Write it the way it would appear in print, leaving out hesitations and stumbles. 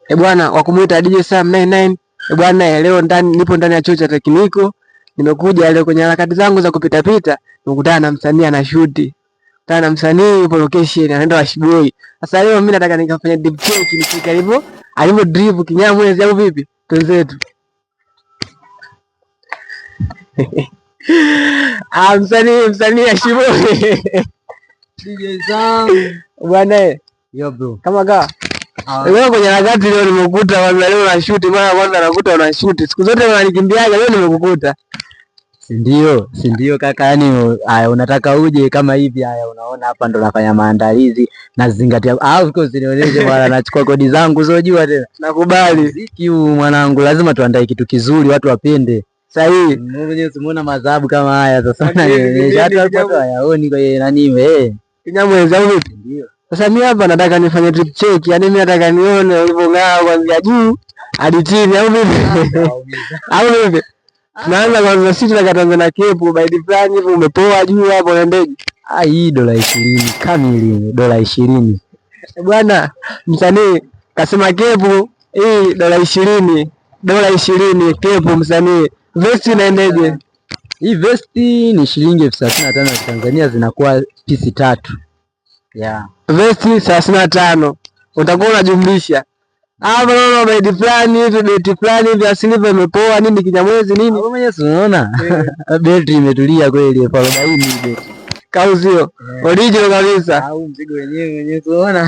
E bwana, wa kumuita DJ Sam 99. E bwana, leo ndani nipo ndani ya chuo cha tekniko. Nimekuja leo kwenye harakati zangu za kupita pita, nimekutana na msanii anashuti. Kutana na msanii yupo location anaenda Washboy. Sasa leo mimi nataka nikafanya deep check nifike alivyo drip kinyamwezi au vipi? Twenzetu. Ah, msanii Washboy. DJ Sam. Bwana, Yo bro. Kama ka leo kwenye harakati leo nimekuta kwanza, leo unashuti mara kwanza nakuta unashuti. Siku zote unanikimbiaga, leo nimekukuta. Si ndio kaka, yani haya unataka uje kama hivi haya, unaona hapa ndo nafanya maandalizi nazingatia. Ah, of course nionyeshe bwana, nachukua kodi zangu sio tena. Nakubali. Muziki huu mwanangu, lazima tuandae kitu kizuri watu wapende. Sahihi. Wewe mwenyewe usimuona madhabu kama haya sasa, Lakini nionyeshe hata watu hayaoni kwa hiyo nani wewe. Kinyamwezi au vipi? Ndio. Sasa mimi hapa nataka nifanye drip check, yani mimi nataka nione ulivyong'aa kuanzia juu hadi chini au vipi? Au vipi? Tunaanza kwanza, sisi tunataka tuanze na kepu baidi fulani hivi, umepoa juu hapo na ndege. Ah, hii $20 kamili, $20. Bwana, msanii kasema kepu hii $20, $20 kepu msanii. Vesti inaendeje? Hii vesti ni shilingi 35,000 ya Tanzania, zinakuwa pisi 3. Yeah. Vesti 35. Utakuwa unajumlisha. Hapa naona bedi fulani hivi, beti fulani hivi asiliva imepoa nini kinyamwezi nini? Wewe mwenyewe unaona? Betri imetulia kweli, 40,000 betri. Kauzio. Original kabisa. Au mzigo wenyewe mwenyewe unaona?